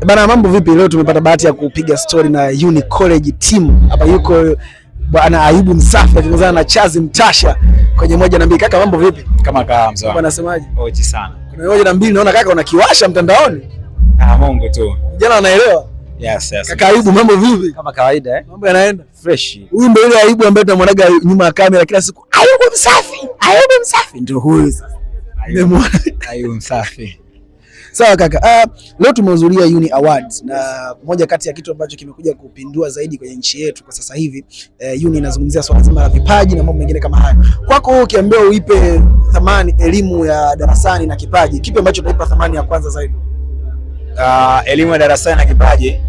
Bana, mambo vipi? Leo tumepata bahati ya kupiga story na Uni College team. Hapa yuko bwana Ayubu Msafi akiongozana na Chazi Mtasha kwenye moja na mbili. Kaka, mambo vipi? Kama kawa mzee. Bwana, nasemaje? Oji sana. Kuna moja na mbili, naona kaka unakiwasha mtandaoni. Ah, Mungu tu. Vijana wanaelewa. Yes. Kaka Ayubu, mambo vipi? Kama kawaida eh? Mambo yanaenda fresh. Huyu ndio yule Ayubu ambaye tunamwonaga nyuma ya kamera kila siku. Ayubu Msafi, Ayubu Msafi ndio huyu sasa. Nimemwona. Ayubu Msafi. Sawa kaka. Leo tumehudhuria Uni Awards na moja kati ya kitu ambacho kimekuja kupindua zaidi kwenye nchi yetu kwa sasa hivi, Uni inazungumzia swala zima la vipaji na mambo mengine kama hayo. Kwako wewe ukiambiwa uipe thamani elimu ya darasani na kipaji, kipi ambacho utaipa thamani ya kwanza zaidi? Elimu ya darasani na kipaji.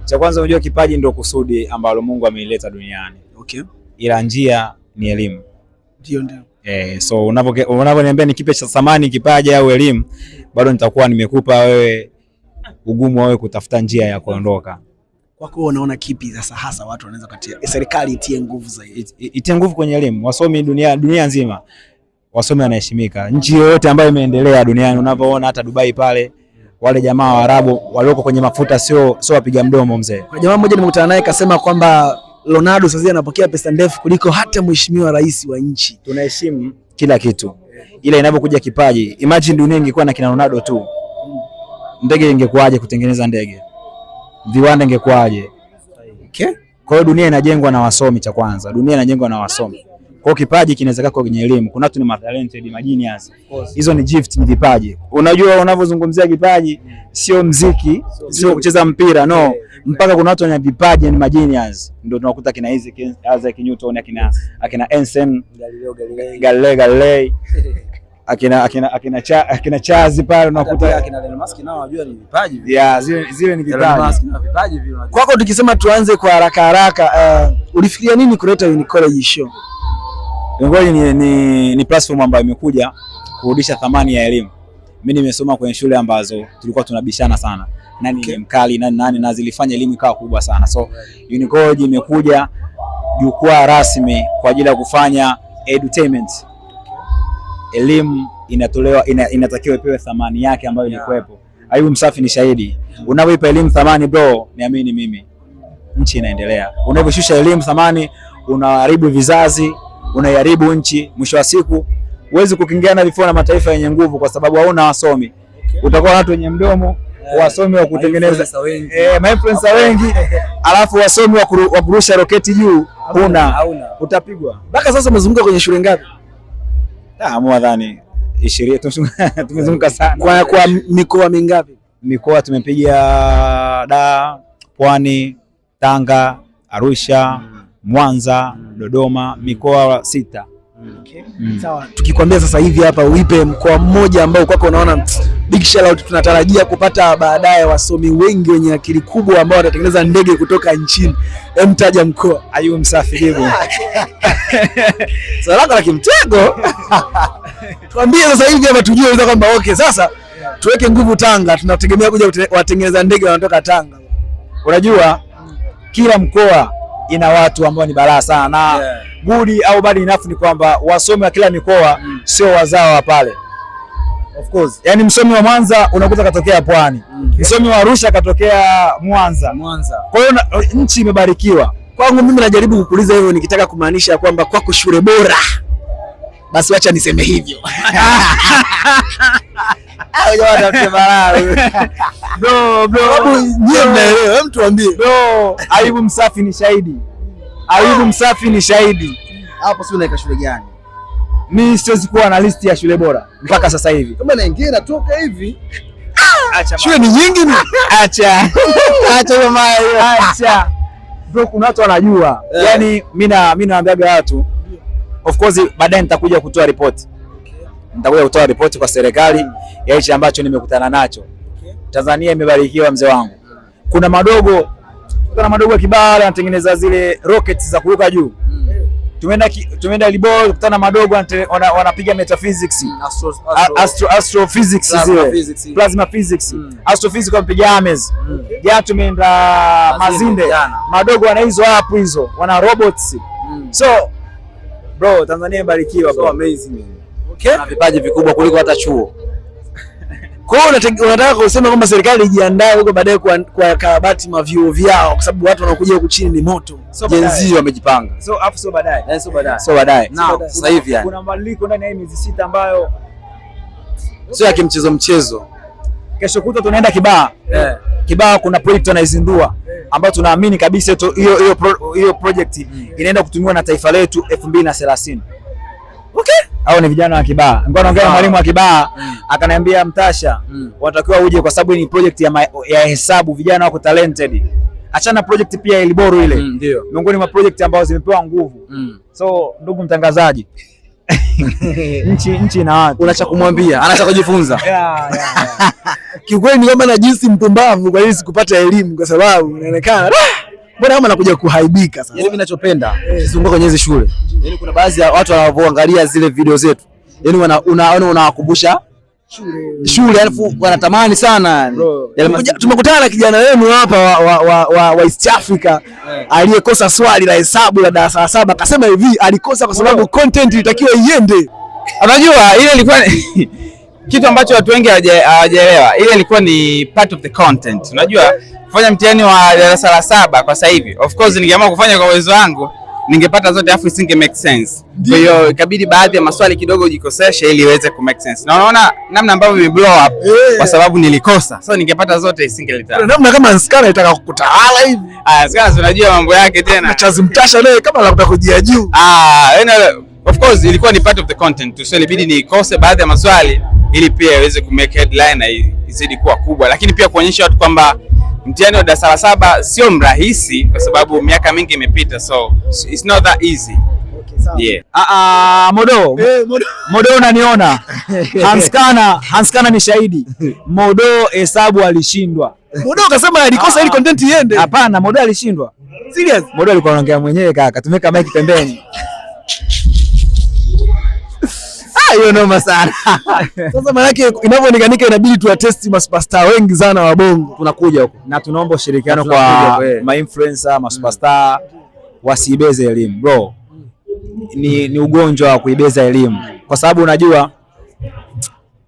Cha kwanza, unajua kipaji ndio kusudi ambalo Mungu ameileta duniani. Okay. Ila njia ni elimu. Ndio, ndio. So unavyoniambia ni kipi cha thamani, kipaji au elimu, bado nitakuwa nimekupa wewe ugumu wa wewe kutafuta njia ya kuondoka. Kwako unaona kipi sasa hasa watu wanaweza kutia serikali itie nguvu zaidi? Itie nguvu kwenye elimu. Wasomi dunia nzima. Wasomi wanaheshimika. Nchi yoyote ambayo imeendelea duniani, unavyoona hata Dubai pale, wale jamaa wa Arabu walioko kwenye mafuta sio wapiga mdomo mzee. Kuna jamaa mmoja nimekutana naye kasema kwamba Ronaldo sasa anapokea pesa ndefu kuliko hata mheshimiwa rais wa nchi. Tunaheshimu kila kitu. Ila inapokuja kipaji, imagine dunia ingekuwa na kina Ronaldo tu. Ndege ingekuwaje kutengeneza ndege? Viwanda ingekuwaje? Okay. Kwa hiyo dunia inajengwa na wasomi, cha kwanza. Dunia inajengwa na wasomi. Kwa hiyo kipaji kinaweza kuwa kwenye elimu. Kuna watu ni talented, magenius. Hizo ni gift, ni vipaji. Unajua unavyozungumzia kipaji sio mziki, sio kucheza mpira, no. Mpaka kuna watu wenye vipaji ni magenius. Ndio tunakuta kina Isaac Newton, akina Einstein, Galileo Galilei. Galileo Galilei, akina Chazi pale unakuta akina Elon Musk nao unajua ni vipaji vile. Yeah, zile ni Elon vipaji. Musk na vipaji vile unajua. Kwako tukisema tuanze kwa haraka haraka, ulifikiria nini kuleta Uni College show? Uni College ni platform ambayo imekuja kurudisha thamani ya elimu. Mimi nimesoma kwenye shule ambazo tulikuwa tunabishana sana. Nani ni mkali, nani na zilifanya elimu ikawa kubwa sana. So Uni College imekuja jukwaa rasmi kwa ajili ya kufanya edutainment. Elimu inatolewa, inatakiwa ipewe thamani yake ambayo ilikuwepo. Ayubu Msafi ni shahidi. Unapoipa elimu thamani bro, niamini mimi, nchi inaendelea. Unaposhusha elimu thamani, unaharibu vizazi, unaiharibu nchi. Mwisho wa siku huwezi kukingiana vifua na mataifa yenye nguvu kwa sababu hauna wasomi. Utakuwa watu wenye mdomo, wasomi wa kutengeneza mainfluencer wengi, alafu wasomi wa kurusha roketi juu huna, utapigwa. Mpaka sasa umezunguka kwenye shule ngapi? Mwadhani 20 tumezunguka sana. Kwa mikoa mingapi? Mikoa tumepiga Dar, Pwani, Tanga, Arusha, Mwanza, Dodoma, mikoa 6. Okay. Sawa, tukikwambia sasa hivi hapa uipe mkoa mmoja ambao kwako unaona big shout out, tunatarajia kupata baadaye wasomi wengi wenye akili kubwa ambao watatengeneza ndege kutoka nchini. Hem, taja mkoa. Ayubu Msafi jibu. Swali lako la kimtego. Tuambie sasa hivi hapa tujue kwamba okay, sasa tuweke nguvu Tanga, tunategemea kuja watengeneza ndege wanatoka Tanga. Unajua kila mkoa ina watu ambao ni balaa sana na good au bad enough ni kwamba wasomi wa kila mikoa sio wazawa pale. Of course. Yaani msomi wa Mwanza unakuta katokea Pwani. Msomi wa Arusha katokea Mwanza. Kwa hiyo nchi imebarikiwa. Kwangu mimi najaribu kukuuliza hivyo nikitaka kumaanisha kwamba kwako shule bora. Basi wacha niseme hivyo. Bro, bro. Nyie mnaelewa, hem tuambie. Bro, Ayubu Msafi ni shahidi. Ayubu Msafi ni shahidi. Hapo si unaweka shule gani? Mimi siwezi kuwa na listi ya shule bora mpaka sasa hivi. Kama naingia natoka hivi. Acha. Shule ni nyingi ni. Acha. Acha hiyo maya hiyo. Acha. Bro, kuna watu wanajua. Yaani mimi naambiaga watu. Of course baadaye nitakuja kutoa report. Nitakuja kutoa report kwa serikali ya hichi ambacho nimekutana nacho. Tanzania imebarikiwa mzee wangu. Kuna madogo kibao wanatengeneza zile rockets za kuruka juu. Tumeenda Liboro kukutana madogo wanapiga metaphysics, astrophysics zile, plasma physics, astrophysics wanapiga ames. Jana tumeenda Mazinde, madogo wana hizo app hizo, wana robots. So bro, Tanzania imebarikiwa bro. So amazing. Okay. Na vipaji vikubwa kuliko hata chuo. Kwa hiyo unataka kusema kwamba serikali ijiandae huko baadaye kwa karabati mavyuo vyao, kwa sababu watu wanaokuja huku chini ni moto. So Gen baadaye. Z wamejipanga. So afu sio baadaye. Eh, sio baadaye. So baadaye. Now, sasa hivi yani. Kuna mabadiliko ndani ya hii miezi 6 ambayo Sio ya kimchezo mchezo. kesho kutwa tunaenda Kibaha. Kibaha kuna project wanaizindua ambayo tunaamini kabisa hiyo project inaenda kutumiwa na taifa letu 2030. Okay. Hao ni vijana wa Kibaha. Nilikuwa naongea na mwalimu wa Kibaha akaniambia, Mtasha, wanatakiwa uje kwa sababu ni project ya hesabu, vijana wako talented. Achana project pia Eliboru ile. Ndio. Miongoni mwa project ambazo zimepewa nguvu. So ndugu mtangazaji, nchi ina watu. Una cha kumwambia, ana cha kujifunza. Yeah. Kiukweli ni kwamba na jinsi mpumbavu kwa nini sikupata elimu, kwa sababu inaonekana mbona kama nakuja kuhaibika sasa. Yaani mimi ninachopenda kizunguka kwenye hizi shule. Yaani kuna baadhi ya watu wanavyoangalia zile video zetu. Yaani unaona unawakumbusha shule alafu wanatamani sana yani. Yale Tumekutana na kijana wenu hapa wa East Africa aliyekosa swali la hesabu la darasa la 7, akasema hivi alikosa kwa sababu content ilitakiwa iende. Unajua ile ilikuwa kitu ambacho watu wengi hawajaelewa. Ile ilikuwa ni part of the content. Unajua kufanya mtihani wa darasa la 7 kwa sasa hivi, of course ningeamua kufanya kwa uwezo wangu ningepata zote afu isinge make sense. Kwa hiyo ikabidi baadhi ya maswali kidogo ujikoseshe ili iweze ku make sense. Na unaona namna ambavyo ime blow up kwa sababu nilikosa. So ningepata zote isingeleta. Kuna namna kama Nskana itaka kukutawala hivi. Ah, sasa unajua mambo yake tena. Na Chazi Mtasha naye kama anataka kujia juu. Ah, yani, of course ilikuwa ni part of the content tu. So ilibidi nikose baadhi ya maswali ili pia iweze ku make headline na izidi kuwa kubwa, lakini pia kuonyesha watu kwamba mtihani wa darasa la 7 sio mrahisi kwa sababu miaka mingi imepita, so it's not that easy. Yeah. Modo. Modo unaniona? Hanskana ni shahidi. Modo hesabu alishindwa. Modo akasema alikosa ili content iende. Hapana, Modo alishindwa. Serious? Modo alikuwa anaongea mwenyewe kaka, tumeka mic pembeni. Hiyo noma sana. Sasa maana yake inavyoonekanika inabidi tuwatesti masuperstar wengi sana wa Bongo. Tunakuja huko. Na tunaomba ushirikiano Tunakuja kwa kwa ma-influencer, ma-superstar wasiibeze elimu bro. Ni ugonjwa wa kuibeza elimu. Kwa sababu unajua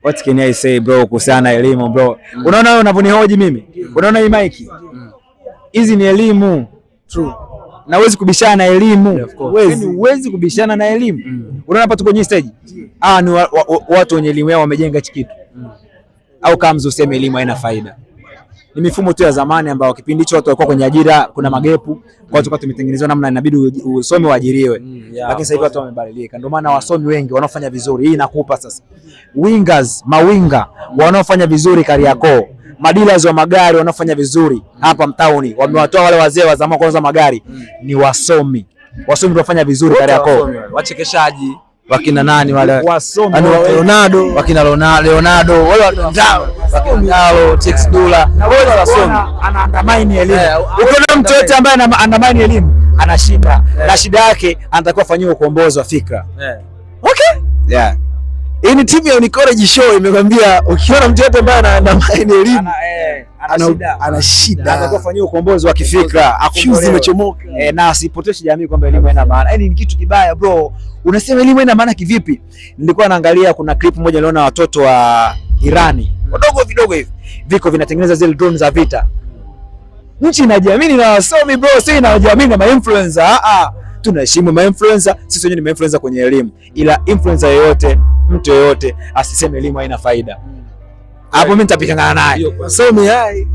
what can I say bro kuhusiana na elimu bro. Unaona wewe unavyonihoji mimi? Unaona hii mic? Hizi ni elimu. True. Na huwezi kubishana na elimu. Huwezi. Huwezi kubishana na elimu. Unaona hapa tuko kwenye stage. Ni watu wenye elimu yao wamejenga hichi kitu. Au kama useme elimu haina faida. Ni mifumo tu ya zamani ambayo kipindi hicho watu walikuwa kwenye ajira, kuna magepu, kwa watu tumetengenezwa namna inabidi usome uajiriwe. Lakini sasa hivi watu wamebadilika. Ndio maana wasomi wengi wanaofanya vizuri, hii inakupa sasa. Wingers, mawinga wanaofanya vizuri Kariakoo, madealers wa magari wanaofanya vizuri hapa mtauni, wamewatoa wale wazee wa zamani kwanza magari, ni wasomi. Wasomi ndio wafanya vizuri Kariakoo. Wachekeshaji wakina nani wale? Wasomi Yaani wote. Leonardo, wakina Leonardo, wale watu wakina Dalo, Tex Dula, wale wasomi. Ana undermine elimu. Ukiona mtu yote ambaye ana undermine elimu ana shida. Na shida yake anatakiwa afanyiwe ukombozi wa fikra. Okay. Yeah. Hii ni timu ya Unicollege Show imekwambia ukiona mtu yote ambaye ana undermine elimu Ana ana shida. Anatakiwa afanyiwe ukombozi wa kifikra, Fuse akombolewe. imechomoka. Na asipotoshe jamii kwamba elimu haina maana. Yaani ni kitu kibaya bro. Unasema elimu haina maana kivipi? Nilikuwa naangalia kuna clip moja niliona watoto wa Irani wadogo vidogo hivi viko vinatengeneza zile drone za vita. Nchi inajiamini na wasomi bro, si inajiamini na ma-influencer. Tunaheshimu ma-influencer, sisi wenyewe ni ma-influencer kwenye elimu. Ila influencer yoyote, mtu yoyote asiseme elimu haina faida. Hapo mimi nitapigana naye. Wasomi hai.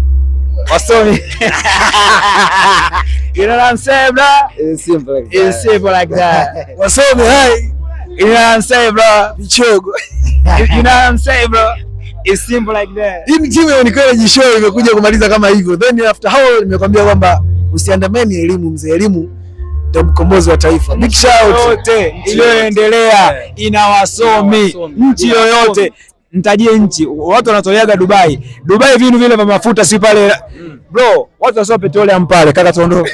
Wasomi. You know what I'm saying, bro? It's simple like that. It's simple like that. Wasomi hai. You know what I'm saying, bro? Vichogo. You know what I'm saying, bro? It's simple like that. Hii ni timu ya Unicollege Show imekuja kumaliza kama hivyo. Then after hao nimekwambia kwamba usiandameni elimu mzee, elimu ndio mkombozi wa taifa. Big shout. Yote iliyoendelea ina wasomi. Nchi yoyote nitajie nchi watu wanatoleaga Dubai. Dubai vinu vile vya mafuta si pale. Bro, watu wasio petroleum pale kaka tuondoke.